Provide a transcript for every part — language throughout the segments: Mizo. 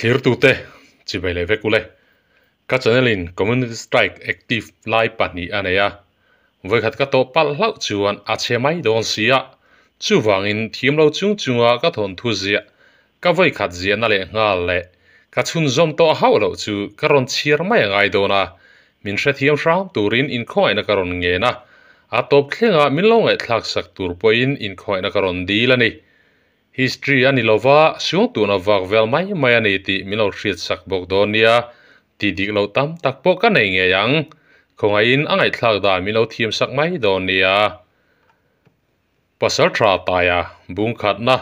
Thlirtute chibai leh vek ule. Ka channel in Community Strike active lai pahnih a nei a, vawikhat ka tawh palh hlauh chuan a chhe mai dawn si a, chuvangin thiam lo chung chunga ka thawnthu ziah ka vawikhat ziahna leh nghal leh ka chhunzawm tawh hauh loh chu ka rawn chhiar mai a ngai dawn a, min hrethiam hram turin inkhawngaihna ka rawn ngen a, a tawp thlenga min lo ngaihthlak sak tur pawhin inkhawngaihna ka rawn dil a ni. History a ni lova, suangtuahna vak vel mai mai a ni tih min lo hriat sak bawk dawn nia, tih dik loh tam tak pawh ka nei ngei ang. Khawngaihin a ngaihthlak dan min lo thiam sak mai dawn nia. Pasal tha taia bungkhatna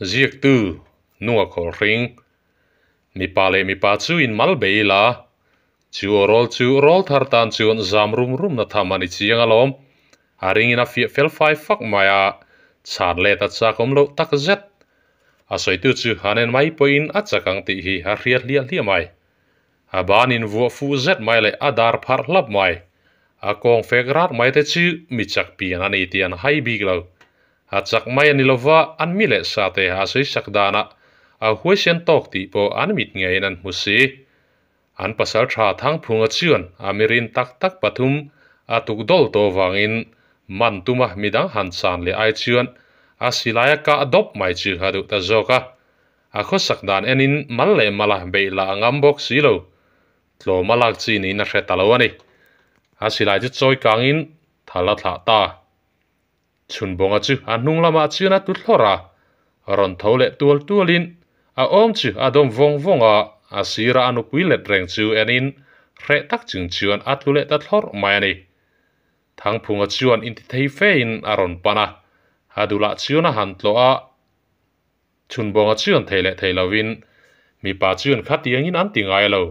ziaktu nunga khawl hring. Mipa leh mipa chu in mal bei ila, chu aw rawl chu rawl thar tan chuan zam rum rumna tham a ni chiang alawm. A ringin a fiah fel fai fak mai a, chhan let a chak awm loh tak zet. A sawitu chu han en mai pawhin a chak ang tih hi a hriat hliah hliah mai. A ban in vuah fuh zet mai leh a dar pharh hlap mai. A kawng fek rat mai te chu mi chak pian a ni tih an hai bik lo. A chak mai a ni lova, an mi leh sa te a sawi sak danah a huaisen tawk tih pawh an mit ngeiin an hmu si. An pasal tha Thangphunga chuan a mirin tak tak pathum a tuk dawl tawh vangin man tuma midang han chan leh ai chuan a silai a kah dawp mai chu a duh ta zawk a. A khawsak dan enin mal leh mala beih lah a ngam bawk si lo. Tlawm a lak chi niin a hre ta lo a ni. A silai chu chawi kangin thal a thlah ta. Chhunbawnga chu a hnung lamah chuan a tlu thlawrh a, rawn tho leh tual tualin a awm chu a dawm vawng vawng a, a sira a nupui let reng chu enin hreh tak chung chuan a tlu leh ta thlawrh mai a ni. Thangphunga chuan intithei fein a rawn pan a, a dulah chuan a han tlawh a, Chhunbawnga chuan thei leh thei lovin mipa chuan khatiangin an ti ngai lo,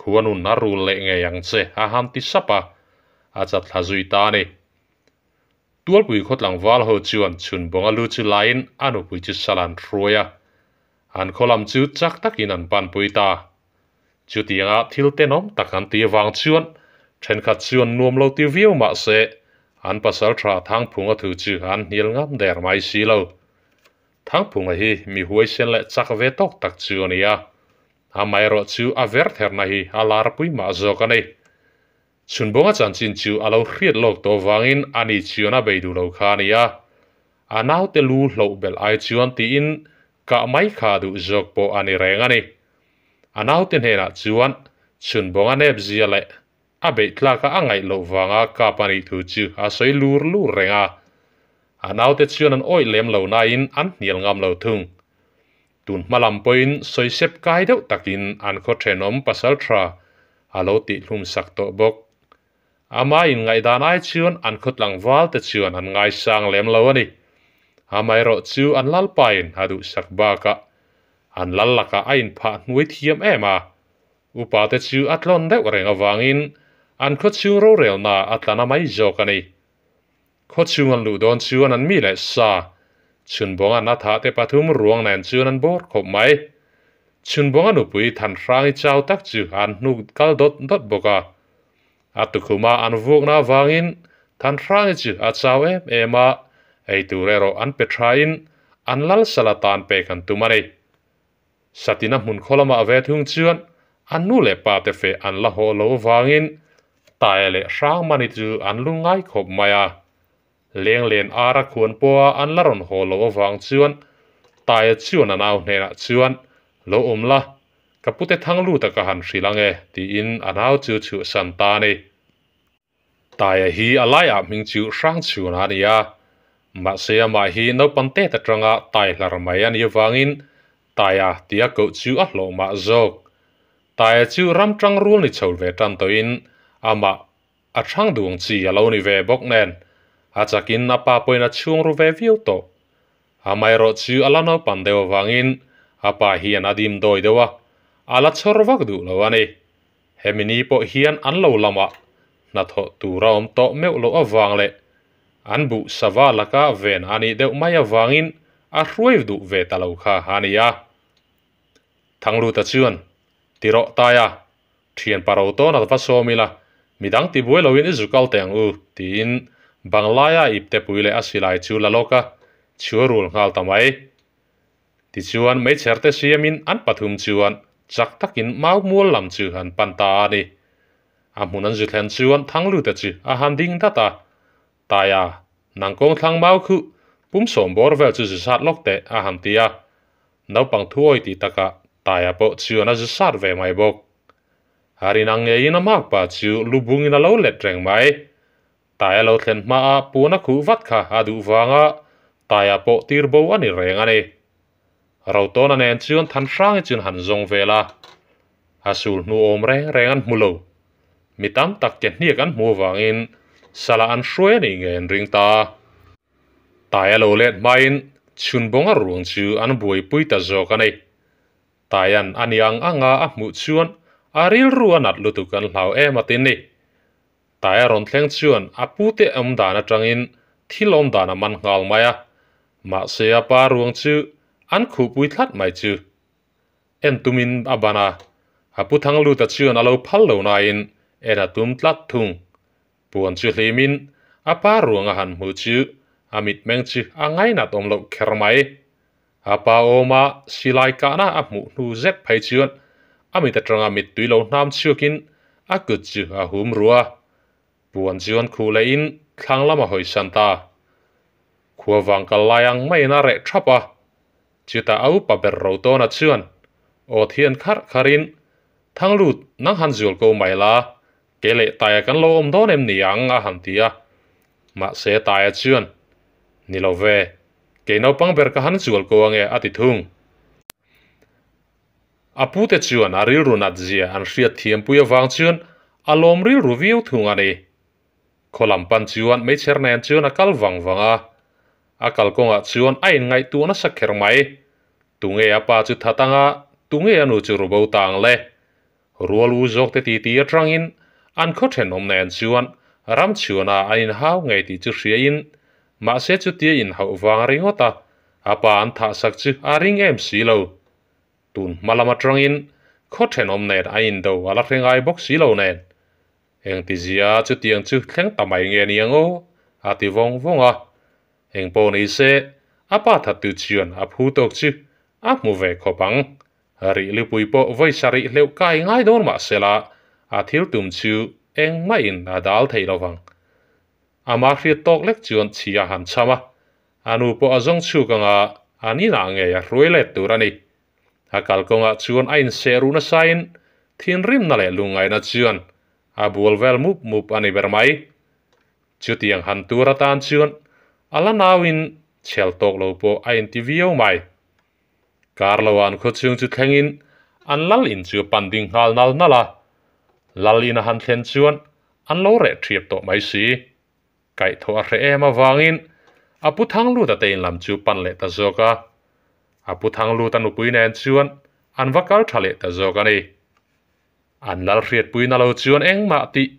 khuanun a rul leh ngei ang che a han ti sap a, a chatthla zui ta a ni. Tualpui khaw tlangval ho chuan chhunbawnga lu chu laiin a nupui chu sal an hruai a, an khaw lam chu chak takin an panpui ta. Chutianga thil tenawm tak an tih avang chuan thenkhat chuan nuam lo ti viau mah se an pasal tha Thangphunga thu chu an hnial ngam der mai si lo. Thangphunga hi mi huaisen leh chak ve tawk tak chu a ni a, amaherawh chu a vertherna hi a larpui mah zawk a ni. Chhunbawnga chanchin chu a lo hriat lawk tawh vangin a ni chuan a bei duh lo kha a ni a, a naute lu hloh belh ai chuan tiin kah mai kha duh zawk pawh a ni reng a ni. A naute hnenah chuan Chhunbawnga nep zia leh a beih tlaka a ngaih loh vanga kap a nih thu chu a sawi lur lur reng a. A naute chuan an awih lem lo nain an hnial ngam lo thung. Tun hma lam pawhin sawisep kai deuh takin an khaw thenawm pasal tha a lo tihhlum sak tawh bawk. Ama inngaihdan ai chuan an khaw tlangval te chuan an ngaisang lem lo a ni. Amaherawh chu an lalpain a duhsak bakah an lal lakah a inphah hnuai thiam em a. Upa te chu a tlawn deuh reng avangin an khaw chhung rorelna a tla na mai zawk a ni. Khaw chhung an luh dawn chuan an mi leh sa, Chhunbawnga na thah te pathum ruang nen chuan an bawr khawp mai. Chhunbawnga nupui Thanhrangi chau tak chu an hnuk kal dawt dawt bawk a. A tukhuma an vuakna avangin Thanhrangi chu a chau em em a, ei tur erawh an pe thain an lal sala tan pek an tum a ni. Satina hmun khaw lamah ve thung chuan an nu leh pa te feh an la haw lo avangin Taia leh Hrangmani chu an lu ngai khawp mai a. Lenglen ara khuan pawha an la rawn haw lo avang chuan Taia chuan a nau hnenah chuan, Lo awm la, ka pute thang lut a ka han hrilh ang e, tiin a nau chu chhuahsan ta a ni. Taia hi a laiah hming chu Hrangchhun a ni a, mahse amah hi naupang tet atanga tai hlar mai a nih avangin Taia tia koh chu a hlawh mah zawk. Taia chu ram tang rul ni chho ve tan tawhin amah a chhang duang chi a lo ni ve bawk nen a chakin a pa pawhin a chhung ru ve viau tawh. Amaherawh chu a la naupang deuh avangin a pa hian a dim dawi deuh a, a la chhawr vak duh lo a ni. Hemi ni pawh hian an lo lamah hnathawh tur a awm tawh meuh loh avang leh an buh sava laka ven a nih deuh mai avangin a hruai duh ve ta lo kha a ni a. Thangluta chuan, Ti rawh Taia, thian pa ro tawn a va sawm ila, midang ti buai loin i zu kal teh ang u, tiin Banglaia iptepui leh a silai chu la lawk a, chhuarul nghal ta mai. Tichuan meichher te siamin an pathum chuan Chak takin mau mual lam chu an pan ta a ni. A hmun an zu thlen chuan Thangluta chu a han ding dat a, Taia, nang kawng thlang mau khu pum sawm bawr vel chu zu sat lawk teh a han ti a. Naupang thuawi tih takah Taia pawh chuan a zu sat ve mai bawk. A rin ang ngeiin a makpa chu lu bungin a lo let reng mai. Taia lo thlen hmaa puan a khuh vat kha a duh vanga Taia pawh tir bo a ni reng a ni. Rotawna nen chuan Thanhrangi chuan han zawng vel a, a sul hnu awm reng reng an hmu lo. Mi tam tak ke hniak an hmu avangin salah an hruai a nih ngei an ring ta. Taia lo let hmain chhunbawnga ruang chu an buaipui ta zawk a ni. Taian a ni ang anga a hmuh chuan a rilru a nat lutuk an hlau em a tin ni. Taia rawn thleng chuan a pute awm dan atangin thil awm dan a man nghal mai a, mahse a pa ruang chu an khuhpui thlat mai chu en tumin a ban a, a pu Thangluta chuan a lo phal lo nain en a tum tlat thung. Puan chu hlimin a pa ruang a han hmu chu a mitmeng chu a ngainat awm loh kher mai. A pa awma silai kahna a hmuh hnu zet phei chuan a mit atanga mittui lo hnam chhuakin a kut chu a hum ruh a, puan chuan khuh lehin thlang lam a hawisan ta. Khua vang kal lai ang maiin a reh thap a, chutah a upa ber ro tawna chuan aw thian kharh kharhin, Thanglut, nang han zual ko mai la, kei leh Taia kan lo awm dawn em ni ang? a han ti a. Mahse Taia chuan, Ni lo ve, kei naupang ber ka han zual ko ange a ti thung. A pute chuan a rilru nat zia an hriat thiampui avang chuan a lawm rilru viau thung a ni. Khaw lam pan chuan meichher nen chuan a kal vang vang a, a kalkawngah chuan a inngaihtuah nasa kher mai. Tunge a pa chu that anga, tunge a nu chu rubo ta ang le? Rual u zawk te titi atangin an khaw thenawm nen chuan ram chhuana an inhau ngei tih chu hriain mahse chutia inhauh vang ringawt a, a pa an thahsak chu a ring em si lo. Tun hma lam atangin khaw thenawm nen a indo a la hre ngai bawk si lo nen. Engtizia chutiang chu thleng ta mai nge ni ang aw? a ti vawng vawng a. Engpawh ni se, a pa thattu chuan a phu tawk chu a hmu ve khawp ang. Rih lipui pawh vawi sarih hleuh kai ngai dawn mah sela, a thil tum chu engmahin a dal thei lo vang. Ama hriat tawk lek chuan chhi a han cham a, a nu pawh a zawng chhuk anga an inah ngei a hruai let tur a ni. A kalkawngah chuan a inseh ruh nasain thinrimna leh lungngaihna chuan a bual vel mup mup a ni ber mai. Chutiang han tur atan chuan a la nauin chhel tawk lo pawh a inti viau mai. Kar lo an khaw chhung chu thlengin an lal in chu a pan ding nghal nal nal a, lal in a han thlen chuan an lo reh thiap tawh mai si. Kaihthawh a hreh em avangin a pu Thangluta te in lam chu pan leh ta zawk a, a pu Thangluta nupui nen chuan an va kal tha leh ta zawk a ni. An lal hriatpuina lo chuan engmah tih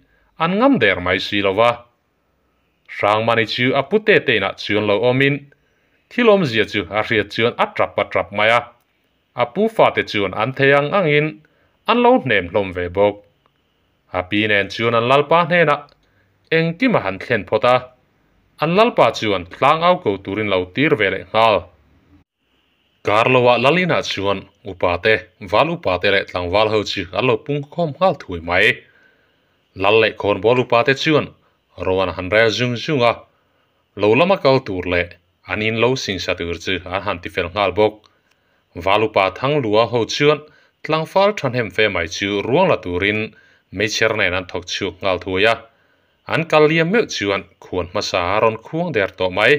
an ngam der mai si lo va. Hrangmani chu a pu te te inah chuan lo awmin thil awmzia chu a hriat chuan a tap a tap mai a, a pu fate chuan an thei ang angin an lo hnem hlawm ve bawk. A pi nen chuan an lalpa hnenah engkim a han thlen phawt a, an lalpa chuan tlang au ko turin lo tir ve leh nghal. Kar loah Lalina chuan upate, val upate leh tlangval ho chu an lo pung khawm nghal thui mai. Lal leh khawnbawl upate chuan ro an han rel zung zung a, lo lama kal tur leh an in lo singsa tur chu an han tifel nghal bawk. Val upa Thanglua ho chuan tlangval thahnem fe mai chu ruang la turin meichher nen an thawk chhuak nghal thuai a, an kal liam meuh chuan khuan hmasa a rawn khuang der tawh mai.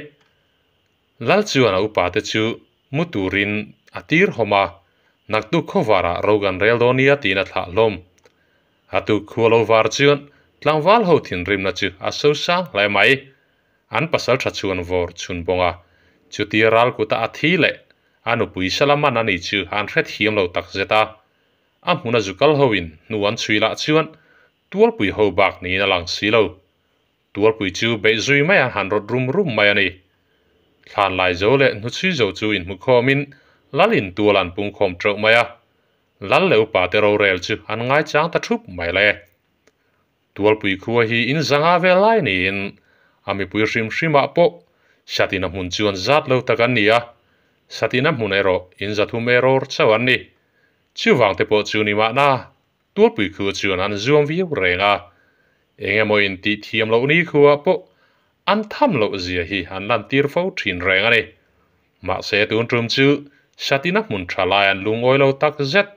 Lal chuan a upate chu mu turin a tir hawm a, naktuk khawvarah ro kan rel dawn nia tiin a thlah hlawm. A tuk khua lo var chuan tlangval ho thinrimna chu a so sang hle mai. An pasal tha chuan vawr chhun bawng a, chutia ral kuta a thi leh a nupui Salaman a ni chu an hrethiam lo takzet a. A hmuna zu kal hoin hnu an chhui lah chuan tualpui ho bak niin a lang si lo. Tualpui chu beih zui mai a han rawt rum rum mai a ni. Thlan lai zo leh hnuchhui zo chu inhmukhawmin lal in tual an pungkhawm teuh mai a, lal leh upa te rorel chu an ngaichang ta thup mai le. Tualpui khua hi in zanga vel lai niin a mipui hrim hrimah pawh Satina hmun chuan zat lo tak an ni a, Satina hmun erawh in zathum erawr chauh an ni. Chuvang te pawh chu ni mahna Tualpui khu chuan an zuam viau reng a, eng emaw in tih thiam loh ni khuah pawh an tham loh zia hi an lantir fo thin reng a ni. Mahse tun tum chu Satina hmun tha lai an lungawi lo tak zet.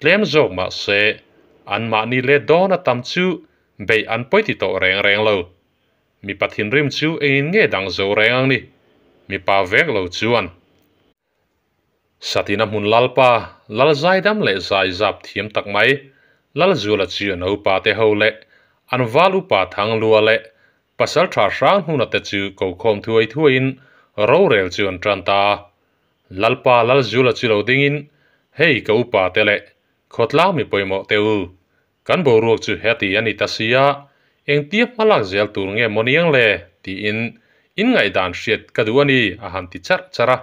Tlem zawk mahse anmahni let dawn a tam chu beih an pawi ti tawh reng reng lo. Mipa thinrim chu engin nge dang zo reng ang ni? Mipa vek lo chuan. Satina hmun Lalpa, Lal zaidam leh zai zap thiam tak mai, Lalzuala chu an upa te ho leh an val upa Thanglua leh Pasaltha Hranghmuna te chu kokhawm thuai thuaiin rorel chu an tan ta a. Lalpa Lalzuala chu lo dingin, Hei ka upa te leh khawtlang mi pawimawh te u, Kan boruak chu heti a ni ta si a, engtia hmalak zel tur nge maw niang le? tiin in ngaihdan hriat ka duh a ni a han ti charh charh a.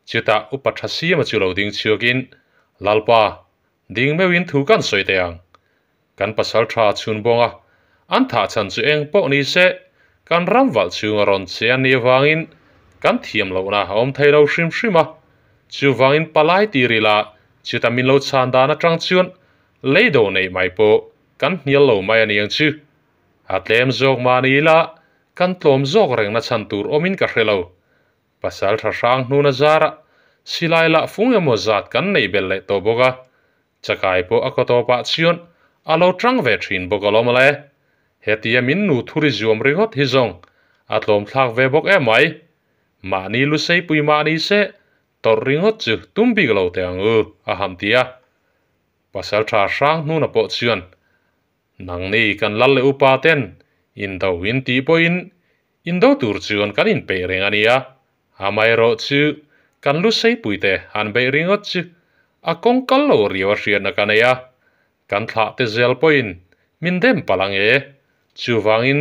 Chutah Upa Thasiama chu lo ding chhuakin, Lalpa, ding meuhin thu kan sawi teh ang. Kan pasal tha chhun bawnga an thah chhan chu eng pawh ni se, kan ram valh chhunga rawn che a nih avangin kan thiam lohna a awm thei lo hrim hrim a. Chuvangin palai tir ila chutah min lo chhan dan atang chuan Lei do neih mai pawh kan hnial lo mai a niang chu. A tlem zawk mah ni ila kan tlawm zawk rengna chhan tur awmin ka hre lo. Pasal tha hrang hnuna zarah silai lah fung emaw zat kan neih belh leh tawh bawk a, chakai pawh a kaw tawpah chuan a lo tang ve thin bawk alawm le. Hetia min nu thuri zuam ringawt hi zawng a tlawm thlak ve bawk em mai. Mahni luseipui mah ni se tawrh ringawt chu tum bik lo teh ang u a han ti a. Pasaltha hrang hnuna pawh chuan, Nangni kan lal leh upa ten indo in tih pawhin indo tur chuan kan inpeih reng a nia, amaherawh chu kan lu seipuite han beih ringawt chu a kawng kal lo riau a hriatna ka nei a, kan thlah te zel pawhin min dem palh ang e, chuvangin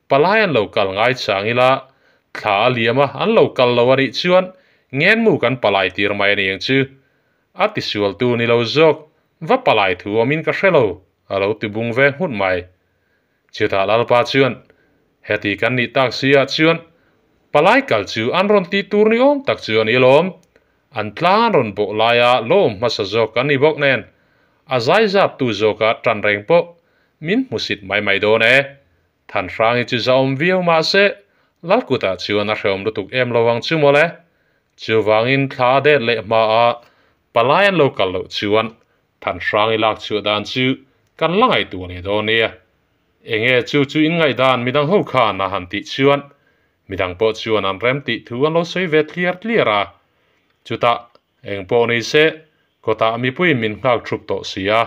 palai an lo kal ngai chang ila thla a liam a an lo kal lo a nih chuan ngenmu kan palai tir mai a ni ang chu. A tisualtu ni lo zawk, va palai thu awmin ka hre lo, a lo ti bung ve nghut mai. Chutah Lalpa chuan, Heti kan nih tak si ah chuan palai kal chu an rawn tih tur ni awm tak chu a ni alawm. An tlang an rawn bawh laia lawm hmasa zawk kan ni bawk nen, a zaizaptu zawka tan reng pawh min hmusit mai mai dawn e. Thanhrangi chu zahawm viau mahse, Lalkutah chuan a hrehawm lutuk em lo ang chu mawle. Chuvangin thla a det leh hmaa palai an lo kal loh chuan Thanhrangi lak chhuah dan chu kan la ngaihtuah leh dawn nia. Enge chu chu in ngaihdan midang ho khan a han tih chuan midang pawh chuan an rem tih thu an lo sawi ve tliar tliar a. Chutah eng pawh ni se kawtah mipuiin min nghak thup tawh si a,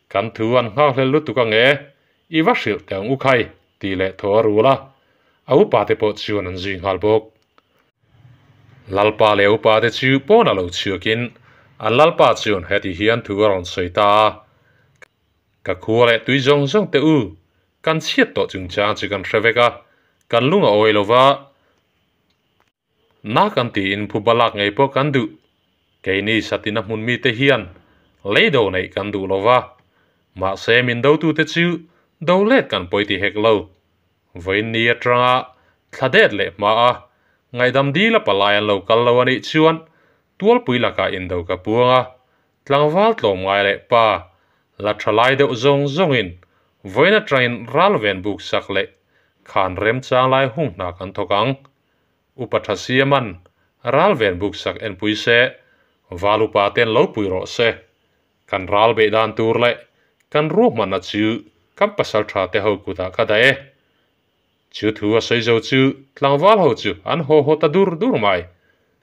Kan thu an nghakhlel lutuk ang e, i va hrilh teh ang u khai, tih leh thaw a rul a, a upa te pawh chuan an zui nghal bawk. Lalpa leh upa te chu pawn a lo chhuakin an lalpa chuan heti hian thu a rawn sawi ta a, Ka khua leh tui zawng zawng te u, kan chhiat tawh chungchang chu kan hre vek a, kan lung a awi lo va, Na kan tiin phuba lak ngei pawh kan duh. Keini satina hmun mite hian lei do neih kan duh lo va, mahse min dotute chu do let kan pawi ti hek lo. Vawiin ni atanga thla det leh hma a ngaihdam dil a palai an lo kal lo a nih chuan tualpui lakah indo ka puang a, tlangval tlawmngai leh pa la tha lai deuh zawng zawngin vawiin atangin ral ven buk sak leh khan remchang lai hung hna kan thawk ang. Upa tha siaman ral ven buk sak enpui se, val upa ten lo pui rawh se. Kan ral beih dan tur leh kan ruahmanna chu kan pasal tha te ho kutah ka dah e. Chu thu a sawi zo chu tlangval ho chu an haw haw ta dur dur mai.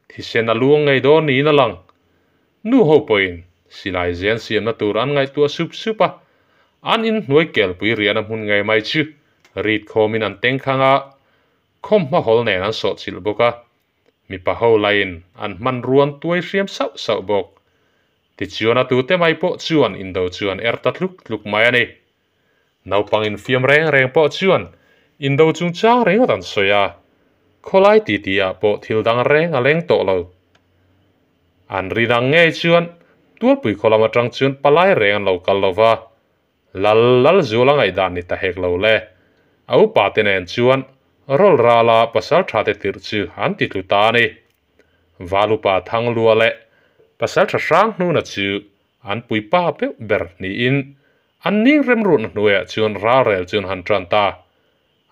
Thisen a luang ngei dawn niin a lang. Nu ho pawhin silai zen siamna tur an ngaihtuah sup sup a, an inhnuai kelpui riahna hmun ngei mai chu rit khawmin an tengkhang a, Khawmhma hawl nen an sawh chilh bawk a, mipa ho laiin an hman ruan tuai hriam sauh sauh bawk. Tichuan a tute mai pawh chuan indo chu an er ta tluk tluk mai a ni. Naupang infiam reng reng pawh chuan indo chungchang ringawt an sawi a, khawlai titi ah pawh thil dang reng a leng tawh lo. An rin ang ngei chuan Tualpui khaw lam atang chuan palai reng an lo kal lo va, Lal lal zual a ngaihdan ni ta hek lo le. A upa te nen chuan rawl rala pasal tha te tirh chu an ti tlu ta a ni. Val upa Thanglua leh pasal tha hrang hnuna chu an puipa beuh ber niin an ning remruatna hnuaiah chuan ralrel chu an han tan ta.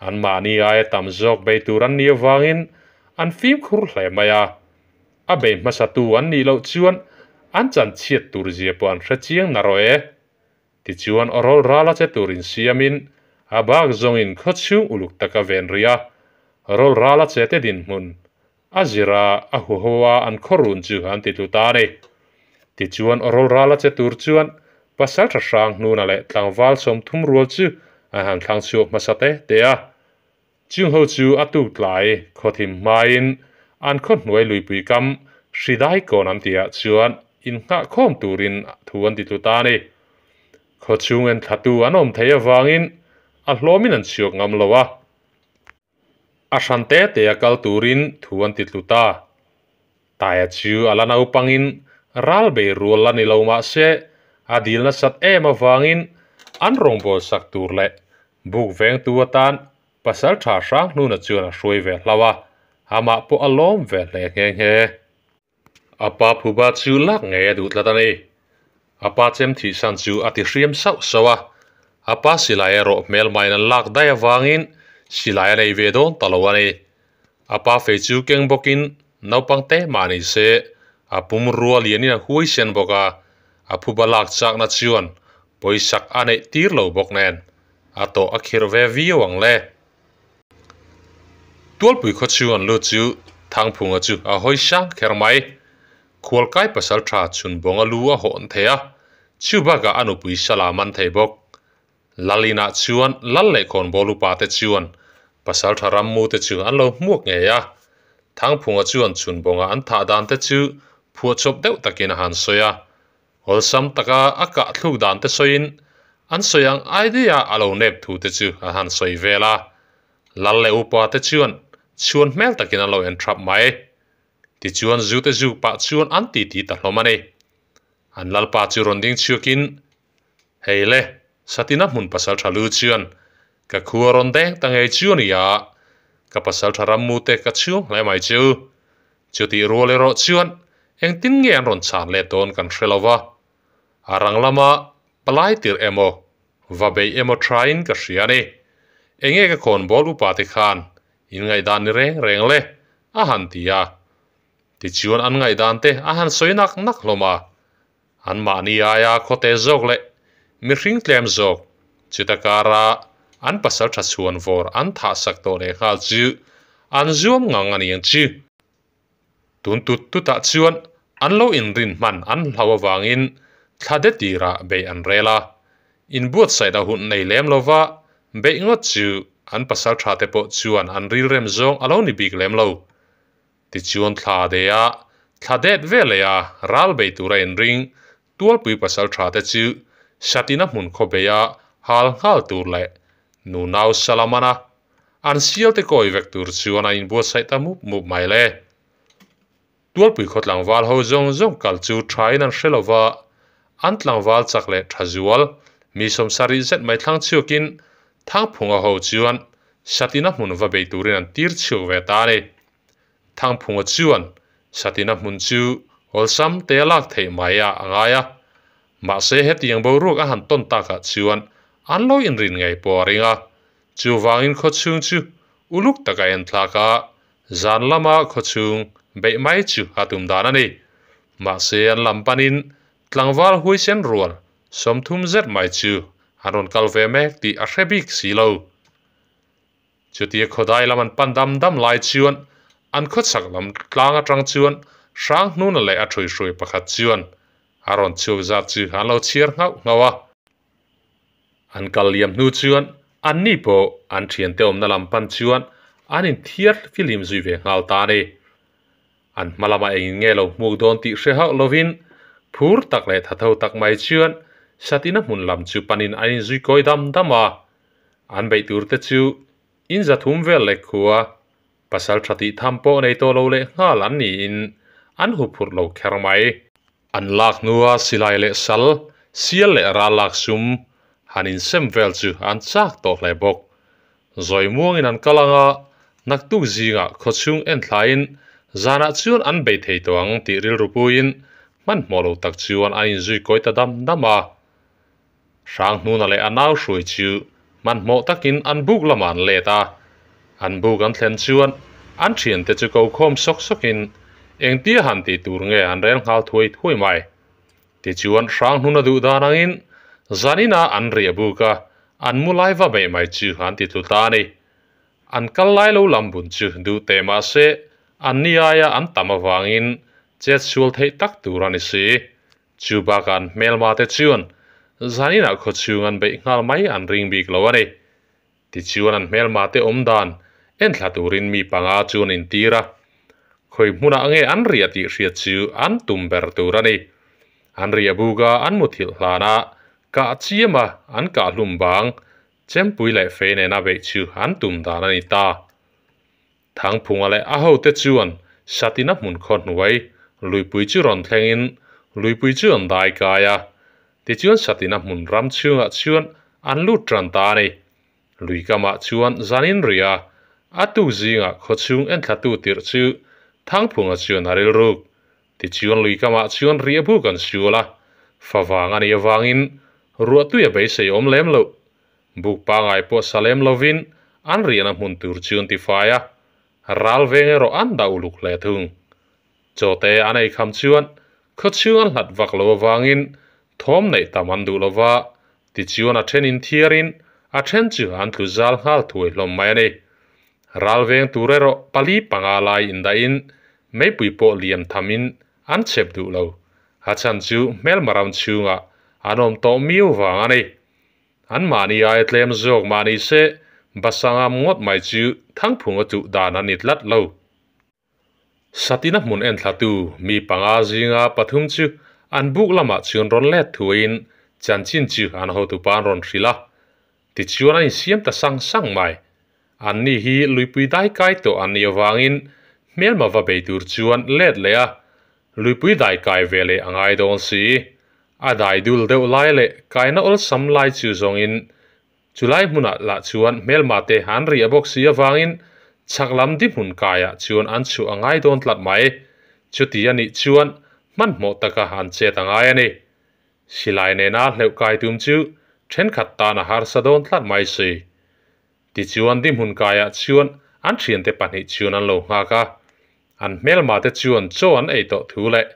Anmahni aia tam zawk bei tur an nih avangin an fimkhur hle mai a, a bei hmasatu an nih loh chuan an chanchhiat tur zia pawh an hre chiang narawh e. Tichuan rawl rala che tur insiamin a bak zawngin khawchhung uluk taka ven rih a, rawl rala che te dinhmun a zira a huho a an khawrun chu an ti tlu ta a ni. Tichuan rawl rala che tur chuan pasaltha hrang hnuna leh tlangval 30 rual chu an han thlang chhuak hmasa te te a. Chung ho chu a tuk tlai khawthim hmain an khawhnuai luipui kam hri dai kawn an tihah chuan innghah khawm turin thu an ti tlu ta a ni. Khawchhung en thlatu an awm theih avangin a hlawmin an chhuak ngam lo a. A hran te te a kal turin thu an ti tlu ta. Taia chu a la naupangin ral bei rual la ni lo mah se a dil nasat em avangin an rawngbawlsak tur leh buk vengtu atan Pasalṭha Hranghnuna chuan a hruai ve hlauh a, amah pawh a lawm ve hle nghe nghe. A pa phuba chu lak ngei a duh tlat a ni. A pa chem thihsan chu a ti hriam sauh sauh a, a pa silai erawh hmelmain an lak daih avangin silai a nei ve dawn ta lo a ni. A pa fei chu keng bawkin naupang te mah ni se a pum rua lianin a huaisen bawk a, a phuba lak chakna chuan pawisak a neih tir lo bawk nen a tawh a khirh ve viau ang le. Tualpui khaw chhung an lut chu Thangphunga chu a hawi sang kher mai. Khualkai pasaltha chhunbawnga lu a hawn thei a, chu bakah a nupui sala man thei bawk. Lal inah chuan Lal leh Khawnbawl upa te chuan pasaltha rammu te chu an lo hmuak ngei a. Thangphunga chuan chhunbawnga an thah dan te chu phuahchawp deuh takin a han sawi a. Awlsam taka a kah thluk dan te sawiin an sawi ang idea a lo nep thu te chu a han sawi vel a. Lal leh upa te chuan chhuan hmel takin an lo en thap mai. Tichuan zu te zuk pah chuan an titi ta hlawm a ni. An lalpa chu rawn ding chhuakin, Hei le, Satina hmun pasaltha lu chuan ka khua rawn deng ta ngei chu a ni a, ka pasaltha rammu te ka chhung hle mai chu. Chutih rual erawh chuan engtin nge an rawn chhan let dawn kan hre lo va, a rang lama palai tirh emaw, va beih emaw thain ka hria a ni. Enge ka khawnbawl upa te khan in ngaihdan ni reng reng le? a han ti a. Tichuan an ngaihdan te a han sawi nak nak hlawm a. Anmahni aia khawte zawk leh mihring tlem zawk chuta kara an pasaltha chhuan vawr an thah sak tawh leh nghal chu an zuam ngang a ni ang chu. Tun tut tutah chuan an lo inrin hman an hlau avangin thla de tirah beih an rel a. Inbuatsaihna hun nei lem lova beih ngawt chu an pasaltha te pawh chuan an rilrem zawng a lo ni bik lem lo. Tichuan thla de a, thla det ve leh a ral bei tura inring Tualpui pasaltha te chu Satina hmun khaw bei a hal nghal tur leh nunau Salamana an sial te kawi vek tur chuan a inbuatsaih ta mup mup mai le. Tualpui khaw tlangval ho zawng zawng kal chu thain an hre lova, an tlangval chak leh tha zual mi 70 zet mai thlang chhuakin Thangphunga ho chuan Satina hmun va bei turin an tir chhuak ve ta a ni. Thangphunga chuan Satina hmun chu awlsam te a lak theih mai a a ngai a, mahse hetiang boruak a han tawn takah chuan an lo inrin ngei pawh a ring a, chuvangin khawchhung chu uluk taka en thlak a, zan lama khawchhung beih mai chu a tum dan a ni. Mahse an lam panin tlangval huaisen rual 30 zet mai chu an rawn kal ve mek tih a hre bik si lo. Chutia khawdai lam an pan dam dam lai chuan an khawchhak lam tlang atang chuan Hranghnuna leh a ṭhuihruai pakhat chuan a rawn chhuak zat chu an lo chhiar nghauh nghauh a. An kal liam hnu chuan anni pawh an ṭhiante awmna lam pan chuan an inthiar filim zui ve nghal ta a ni. An hma lamah engin nge lo hmuk dawn tih hre hauh lovin phur tak leh thatho tak mai chuan Satina hmun lam chu panin an inzui kawi dam dam a. An beih tur te chu in 300 vel leh khua pasal tha tih tham pawh nei tawh lo leh nghal an niin an huphurh lo kher mai. An lak hnua silai leh sal, sial leh ral lak sum han insem vel chu an chak tawh hle bawk. Zawi muangin an kal ang a, naktuk zingah khawchhung en thlaiin zanah chuan an bei thei tawh ang tih rilru puiin Hmanhmawh lo tak chuan an inzui kawi ta dam dam a. Hranghnuna leh a nau hruai chu hmanhmawh takin an buk lamah an let a. An buk an thlen chuan an thiante chu ko khawm sawk sawkin engtia han tih tur nge an rel nghal thuai thuai mai. Tichuan Hranghnuna duh dan angin zaninah an riah buk a, an mu lai va beih mai chu an ti tlu ta a ni. An kal lai lo lam bun chu duh teh mah se an ni aia an tam avangin chet sual theih tak tur a ni si. Chu bakah an hmelma te chuan zaninah khawchhung an beih nghal mai an ring bik lo a ni. Tichuan an hmelma te awm dan enthla turin mi panga chu an intir a, khawi hmunah nge an riah tih hriat chu an tum ber tur a ni. An riah buka an muthilh hlana kah chiam a an kah hlum bang Chempui leh fei nena beih chu an tum dan a ni ta. Thangphunga leh a hote chuan Satina hmun khaw hnuai luipui chu rawn thlengin luipui chu an dai kai a. Tichuan Satina hmun ram chhungah chuan an lut tan ta a ni. Lui kamah chuan zanin rih a, a tuk zingah khaw chhung enthlatu tirh chu Thangphunga chuan a rilruk. Tichuan lui kamah chuan riah buk an sual a, favang a nih avangin ruahtui a beisei awm lem loh. Buk pangai pawh sa lem lovin an riahna hmun tur chu an tifai a, ral veng erawh an dah uluk hle thung. Chawte an ei kham chuan khawchhung an hlat vak lo avangin thawm neih tam an duh lova, tichuan a then inthiarin a then chu an tlu zal nghal thuai hlawm mai a ni. Ral veng tur erawh pali panga lai indahin meipui pawh liam thamin an chep duh lo. A chhan chu hmelma ram chhungah an awm tawh miau vang a ni. An mahni aia tlem zawk mah ni se Basangam ngawt mai chu Thangphunga chuh dan a ni tlat lo. Satina hmun enthlatu mi panga zinga pathum chu an buk lamah chuan rawn let thuaiin chanchin chu an hotupa an rawn hrilh a. Tichuan an insiam ta sang sang mai. Anni hi luipui dai kai tawh an nih avangin hmelma va bei tur chuan let leh a, luipui dai kai ve leh a ngai dawn si. A dai dul deuh lai leh kaina awlsam lai chu zawngin Chulai hmunah lah chuan hmelma te an rih a bawk si avangin chhak lam di hmun kaiah chuan an chhuah a ngai dawn tlat mai. Chuti a nih chuan hmanhmawh taka an chet a ngai a ni. Silai nena hleuh kai tum chu thenkhat tan a harsa dawn tlat mai si. Tichuan di hmun kaiah chuan an thiante pahnih chuan an lo nghak a. An hmelma te chuan chaw an ei tawh thu leh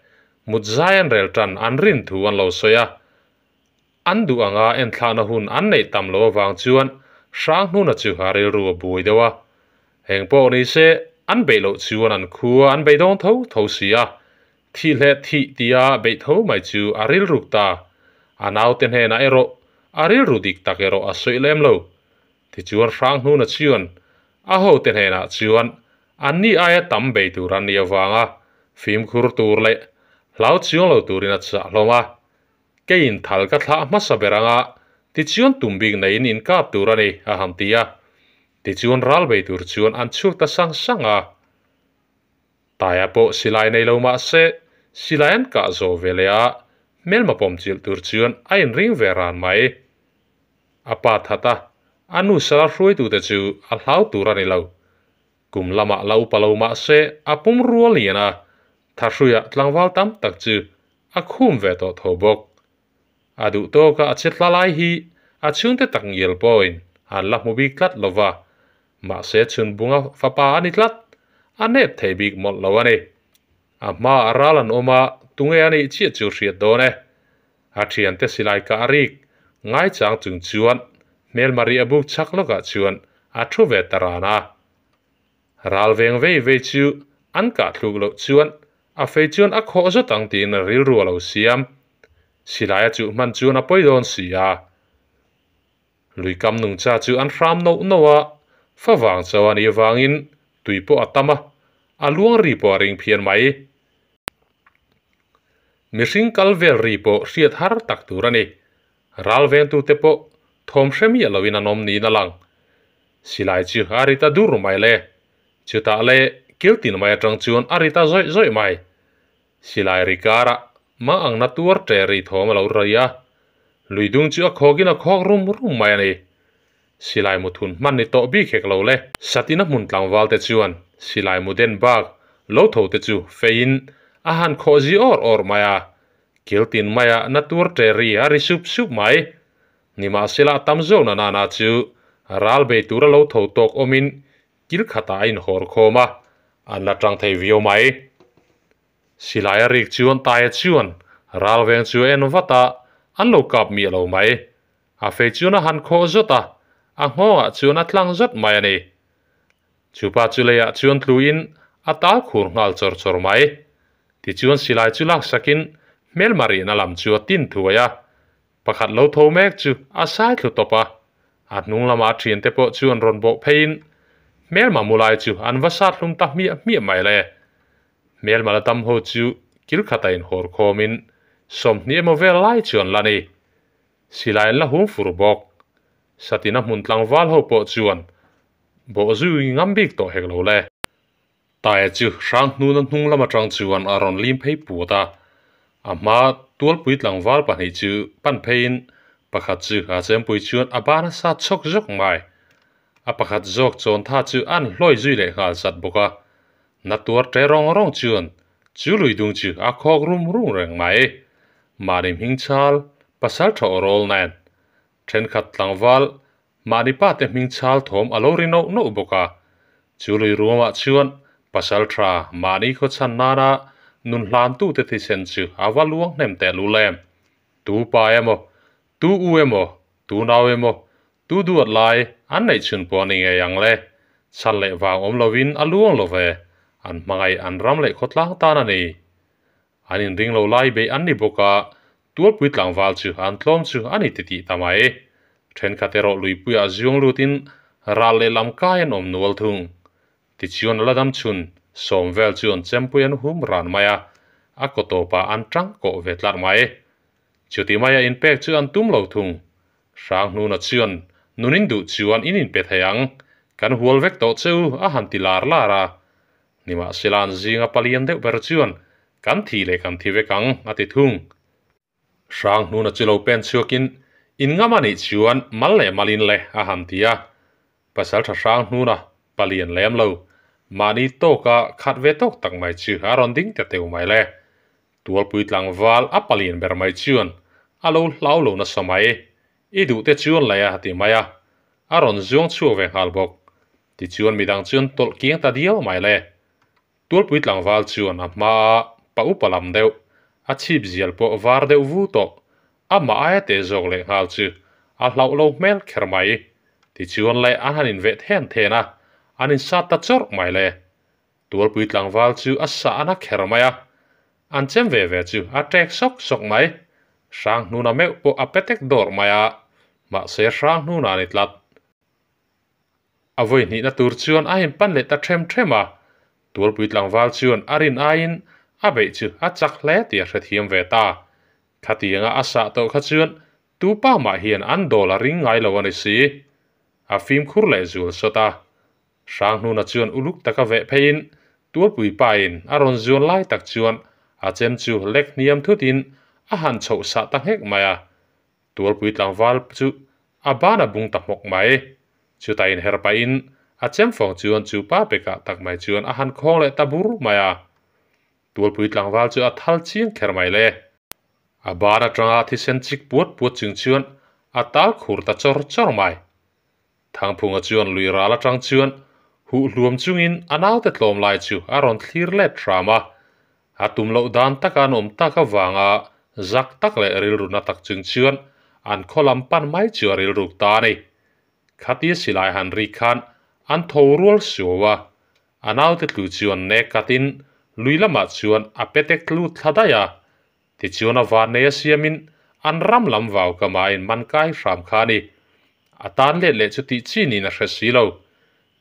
mut zai an rel tan an rin thu an lo sawi a. An duh anga enthlakna hun an neih tam loh avang chuan Hranghnuna chu a rilru a buai deuh a. Eng pawh ni se, an beih loh chuan an khua an bei dawn tho tho si a. Thih leh thih tia beih tho mai chu a rilruk ta. A naute hnenah erawh a rilru dik tak erawh a sawi lem lo. Tichuan Hranghnuna chuan a hote hnenah chuan anni aia tam bei tur an nih avanga fimkhur tur leh hlau chuang lo turin a chah hlawm a. Keiin thal ka thlah hmasa ber anga tichuan tum bik neiin in kap tur a ni, a han ti a. Tichuan ral bei tur chuan an chhuak ta sang sang a. Taia pawh silai nei lo mah se, silai an kah zawh ve leh a, hmelma pawm chilh tur chuan a inring ve ran mai. A pa that a, a nu sala hruaitute chu a hlau tur a ni lo. Kum lamah la upa lo mah se a pum rual lian a, thahruiah tlangval tam tak chu a khum ve tawh tho bawk. A duh tawka a che tla lai hi a chhungte tak ngial pawhin an la hmu bik tlat lo va, mahse chhunbunga fapa a ni tlat, a nep thei bik mawlh lo a ni. A hmaah ral an awm a, tunge a nih chiah chu hriat dawn e. A thiante silai kah rik ngaichang chung chuan hmelma rih a buk chak lawkah chuan a thu ve ta ran a. Ral veng vei vei chu an kah thluk loh chuan a fei chuan a khawh zawt ang tiin rilru a lo siam. Silai a chuh hman chuan a pawi dawn si a. Luikam nungcha chu an hram noh noh a, favang cho a nih avangin tui pawh a tam a, a luang ri pawh a ring phian mai. Mihring kal vel ri pawh hriat har tak tur a ni. Ral vengtute pawh thawm hre miah loin an awm niin a lang. Silai chu a ri ta dur mai le. Chutah le kiltin mai atang chuan a ri ta zawih zawih mai. Silai ri karah mah ang na tuar ṭe ri thawm a lo ri a. Lui dung chu a khawkin a khawk rum rum mai a ni. Silai mu thun hman ni tawh bik hek lo le. Satina hmun tlangval te chuan silai mu den bak lo tho te chu feiin a han khawh zi awr awr mai a. Kil tin maia na tuar ṭe ri a ri sup sup mai. Nimahsela a tam zawk na nana chu ral bei tura lo tho tawk awmin kil khatah a inhawr khawm a, an la ṭang thei viau mai. Silai a rik chuan Taia chuan ral veng chu a en vat a, an lo kap miah lo mai. A fei chuan a han khawh zawt a, a nghawngah chuan a tlang zawt mai a ni. Chupa chu leiah chuan tluin a tal khur nghal chawr chawr mai. Tichuan silai chu laksakin hmelma rihna lam chu a tin thuai a, pakhat lo tho mek chu a sai thlu tawp a. A hnung lama a thiante pawh chuan rawn bawh pheiin hmelma mu lai chu an va sat hlum ta hmiah hmiah mai le. Hmelma la tam ho chu kil khata inhawr khawmin 20 emaw vel lai chu an la ni. Silai an la hum fur bawk. Satina hmun tlangval ho pawh chuan bawh zui ngam bik tawh hek lo le. Taia chu hrang hnuna hnung lam atang chuan a rawn lim phei puat a, a hma tualpui tlangval pahnih chu pan pheiin pakhat chu a chempui chuan a ban a sat chhawk zawk mai. A pakhat zawk chawn tha chu an hlawi zui leh nghal zat bawk a, na tuar ṭe rawng rawng chuan chu lui dung chu a khawk rum rum reng mai. Mahni hming chal pasal tha aw rawl nen thenkhat tlangval Mahni pa te hming chal thawm a lo ri nauh nauh bawk a, chu lui ruamah chuan pasal tha mahni khaw chhan nana nun hlantute thisen chu a va luang hnem teh lul em. Tu pa emaw, tu u emaw, tu nau emaw, tu duat lai an neih chhun pawh a ni ngei ang le. Chhan leh vang awm lovin a luang lo ve, an hmangaih an ram leh khawtlang tan a ni. An inring lo lai beih an ni bawk a, Tualpui tlangval chu an tlawm chu a ni titih ta mai. Thenkhat erawh luipuiah zuang lutin ral leh lam kai an awm nual thung. Tichuan a la dam chhun sawm vel chu an chempui an hum ran mai a, a kaw tawpah an tang kawh ve tlat mai. Chuti maia inpek chu an tum lo thung. Hranghnuna chuan nun in duh chuan in inpe thei ang, kan hual vek tawh che u a han ti lar lar a. Nimahsela an zinga palian deuh ber chuan kan thi leh kan thi vek ang a ti thung. Hrang hnuna chu lo pen chhuakin in ngam a nih chuan mal leh malin le a han ti a. Pasaltha hrang hnuna palian lem lo mahni tawka khat ve tawk tak mai chu a rawn ding ta teu mai le. Tualpui tlangval a palian ber mai chuan a lo hlau lo nasa mai. I duh te chuan le a ti mai a, a rawn zuang chhuak ve nghal bawk. Tichuan midang chuan tawlh kiang ta diau mai le. Tualpui tlangval chuan a hmaa pa upa lam deuh, a chhip zial pawh var deuh vu tawh, amah aia teh zawk leh nghal chu a hlauh lo hmel kher mai. Tichuan le an han inveh then then a, an insat ta chawrh mai le. Tualpui tlangval chu a sah a na kher mai a, an chem ve ve chu a ṭek sawk sawk mai. Hranghnuna meuh pawh a petek dawrh mai a, mahse Hranghnuna a ni tlat. A vawi hnihna tur chuan a inpan leh ta ṭhem ṭhem a, Tualpui tlangval chuan a rin aiin a beih chu a chak hle tih a hrethiam ve ta. Khatianga a sah tawh kha chuan tu pa mah hian an dawl a ring ngai lo a ni si. A fimkhur leh zual sawt a. Hranghnuna chuan uluk taka veh pheiin Tualpui pain a rawn zuan lai tak chuan a chem chu lek hniam thutin a han chhoh sah ta nghek mai a. Tualpui tlangval chu a ban a bung ta hmawk mai. Chutah inher pahin a chemfawng chuan chu pa pekah tak mai chuan a han khawng leh ta bur mai a. Tualpui tlangval chu a thal chiang kher mai le. A ban atanga thisen chik puat puat chung chuan a tal khur ta chawr chawr mai. Thangphunga chuan lui ral atang chuan huh hluam chungin a naute tlawm lai chu a rawn thlir let hram a. A tum loh dan taka an awm tak avanga zak tak leh rilru na tak chung chuan an khaw lam pan mai chu a rilruk ta a ni. Khatia silai han rik khan an tho rual suau a, a naute tlu chuan nek katin lui lamah chuan a petek tlut thla daih a. Tichuan a van nei a siamin an ram lam vau ka mahin man kai hram kha a ni. A tan let leh chu tih chi niin a hre si lo.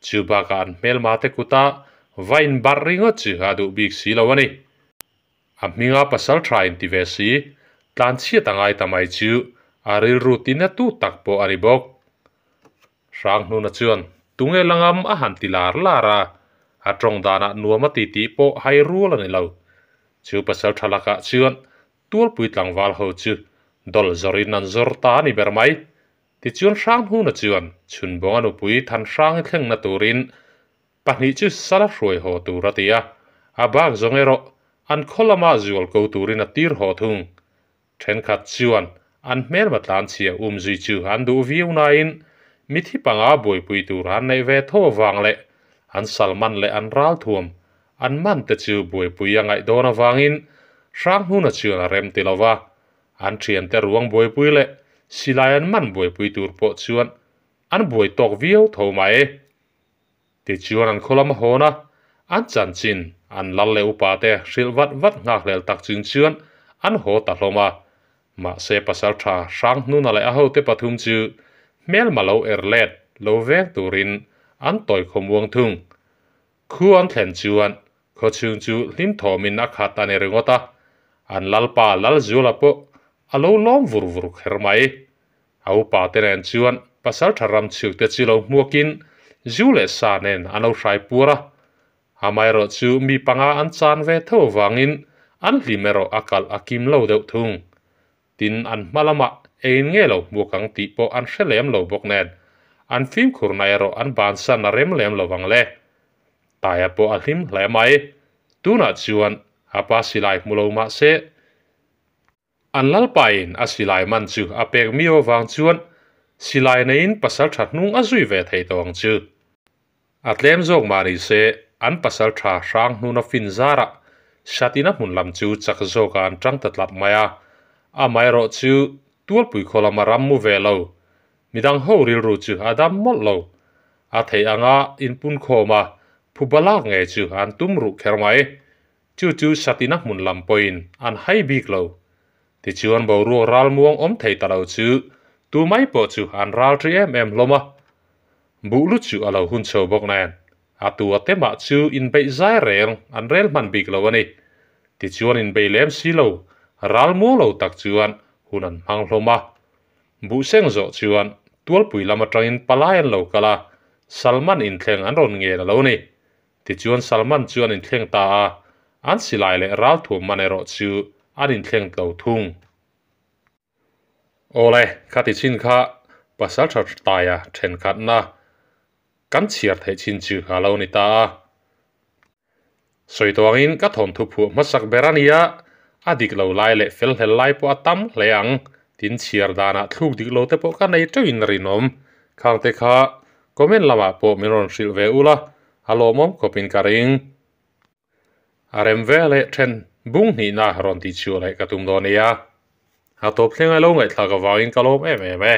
Chu bakah an hmelma te kuta va inbarh ringawt chu a duh bik si lo a ni. A hminga pasal tha inti ve si, tlanchhiat a ngai ta mai chu a rilru tina tu tak pawh a ni bawk. Hranghnuna chuan tunge la ngam a han ti lar lar a, a tawng danah nuam a ti tih pawh hai rual a ni lo. Chu pasal tha lakah chuan Tualpui tlangval ho chu dawl zawrin an zawr ta a ni ber mai. Tichuan Hranghnuna chuan Chhunbawnga nupui Thanhrangi thlengna turin pahnih chu sala hruai haw tur a ti a, a bak zawng erawh an khaw lama zual ko turin a tir haw thung. Thenkhat chuan an hmelma tlanchhia umzui chu an duh viau nain mithi panga buaipui tur an neih ve tho avang leh an salman leh an ralthuam an man te chu buaipui a ngaih dawn avangin Hranghnuna chuan a rem ti lo va, an thiante ruang buaipui leh silai an man buaipui tur pawh chuan an buai tawk viau tho mai. Tichuan an khaw lam a hawn a, an chanchin an lal leh upa te hrilh vat vat nghakhlel tak chung chuan an haw ta hlawm a. Mahse pasaltha Hranghnuna leh a hote pathum chu hmelma lo er let lo veng turin an tawi khawmuang thung. Khu an thlen chuan khawchhung chu hlim thawmin a khat a ni ringawt a, an lalpa Lalzuala pawh a lo lawm vur vur kher mai. A upa te nen chuan pasaltha ram chhukte chu lo hmuakin zu leh sa nen an lo hrai puar a. Amaherawh chu mi panga an chan ve tho avangin an hlim erawh a kalh a kim lo deuh thung. Tin, an hma lamah engin nge lo hmuak ang tih pawh an hre lem lo bawk nen, an fimkhurna erawh an bansan a rem lem lo vang le. Taia pawh a hlim hle mai. Tunah chuan a pa silai hmu lo mah se, An lalpain a silai man chu a pek miau avang chuan silai neiin pasal tha hnung a zui ve thei tawh ang chu. A tlem zawk mah ni se, an pasal tha hrang hnuna fin zarah Shatina hmun lam chu chak zawkah an tang ta tlat mai a. Amaherawh chu Tualpui khaw lama ram mu ve lo, midang ho rilru chu a dam mawlh lo. A theih anga inpunkhawm a, phuba lak ngei chu an tum ruh kher mai. Chu chu Satina hmun lam pawhin an hai bik lo. Tichuan boruak ral muang awm thei ta lo chu tu mai pawh chu an ral ri em em hlawm a. Buh lu chu a lo hun chho bawk nen a tu a te mah chu inbeih zai reng an rel hman bik lo a ni. Tichuan inbeih lem si lo ral muang lo tak chuan hun an hmang hlawm a. Buh seng zawh chuan Tualpui lam atangin palai an lo kal a, Salman inthleng an rawn ngen a lo ni. Tichuan Salman chu an inthleng ta a, an silai leh ralthuam man erawh chu an inthleng tlo thung. Awle, khati chin kha Pasaltha Taia thenkhatna kan chhiar theih chin chu a lo ni ta a. Sawi tawangin ka thawnthu phuah hmasak ber a nia, a dik lo lai leh fel hlel lai pawh a tam hle ang, tin chhiar danah thluk dik lo te pawh ka nei teuhin a rinawm. Khangte kha Comment lamah pawh min rawn hrilh ve ula, a lawmawm khawpin ka ring. A rem ve leh then bung hnihna rawn tih chhuah leh ka tum dawn nia. A tawp thleng a lo ngaihthlak avangin ka lawm em em e.